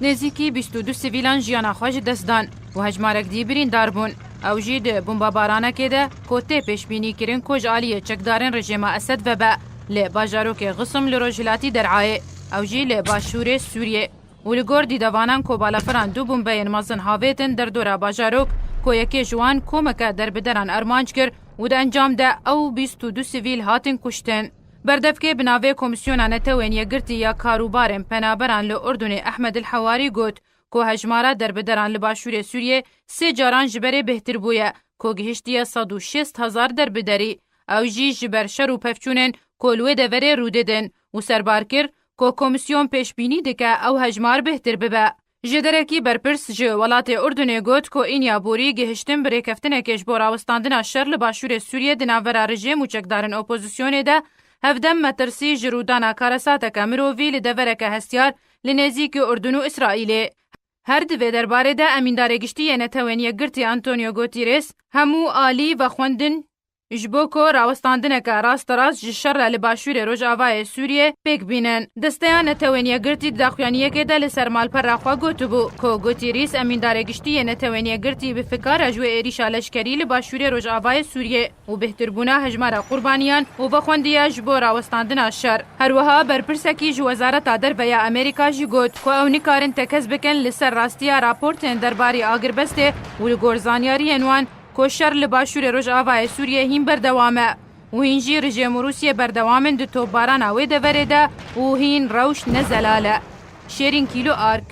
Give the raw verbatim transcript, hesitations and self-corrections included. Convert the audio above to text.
Nêzîkî bîst û du sivîlan jiyana xwe ji dest dan û hejmarek dî birîndar bûn. Ew jî di bombebaranekê de ku tê pêşbînîkirin ku ji aliyê çekdarên rejêma Esed vebe li bajarokê Xisim li rojhilatî Derayê, ew jî li başûrê Sûriyê. Û li gor dîdevanan ku balafiran du bombeyên mezin havêtin derdora bajarok, ku yekê ji wan komeke derbideran armanc kir û di encam de ew bîst û du sivîl hatin kuştin. Berdevkê bi navê Komîsyona Netewên Yekgirtî ya Karûbarên Penaberan li Urdunê Ehmed El Hewarî got ku hejmara derbideran li başûrê Sûriyê sê caran ji berê bêhtir bûye, ku gihiştiye sed û şêst hezar derbiderî. Ew jî ji ber şer û pevçûnên ku li wê deverê rû didin û serbar kir ku komîsyon pêşbînî dike ew hejmar bêhtir bibe. Ji derekî berpirs ji welatê Urdunê got ku Înya Borî gihiştin bi rêkeftinekê ji bo rawestandina şer li başûrê Sûriyê di navbera rejîm û çekdarên opozisyonê de hevdem metirsî ji rûdana karesateke mirovî li devereke hestiyar li nêzîkî Urdun û Îsraîlê. Her di vê derbarê de Emîndarê Giştî yê Netewên Yekgirtî Antonio Guterres hemû alî vexwendin ji bo ku rawestandineke rasterast ji şer re li başûrê rojavayê Sûriyê pêk bînin. Desteya Netewên Yekgirtî di daxuyaniyekê de li ser malpera xwe gotibû ku Guterres, Emîndarê Giştî yê Netewên Yekgirtî, bi fikar e ji wê êrîşa leşkerî li başûrê rojavayê Sûriyê û bêhtirbûna hejmara qurbaniyan û vexwendiye ji bo rawestandina şer. Her wiha berpirsekî ji Wezareta Derve ya Amerîka jî got ku ew nikarin tekez bikin li ser rastiya raportên derbarî agirbestê û li gor zanyariyên wan ku şer li başûrê rojavayê Sûriyê hîn berdewam e û hîn jî rejîm û Rûsiyê berdewam in di topbarana wê deverê de û hîn rewş ne zelal e. Şêrîn Kîlo Ark.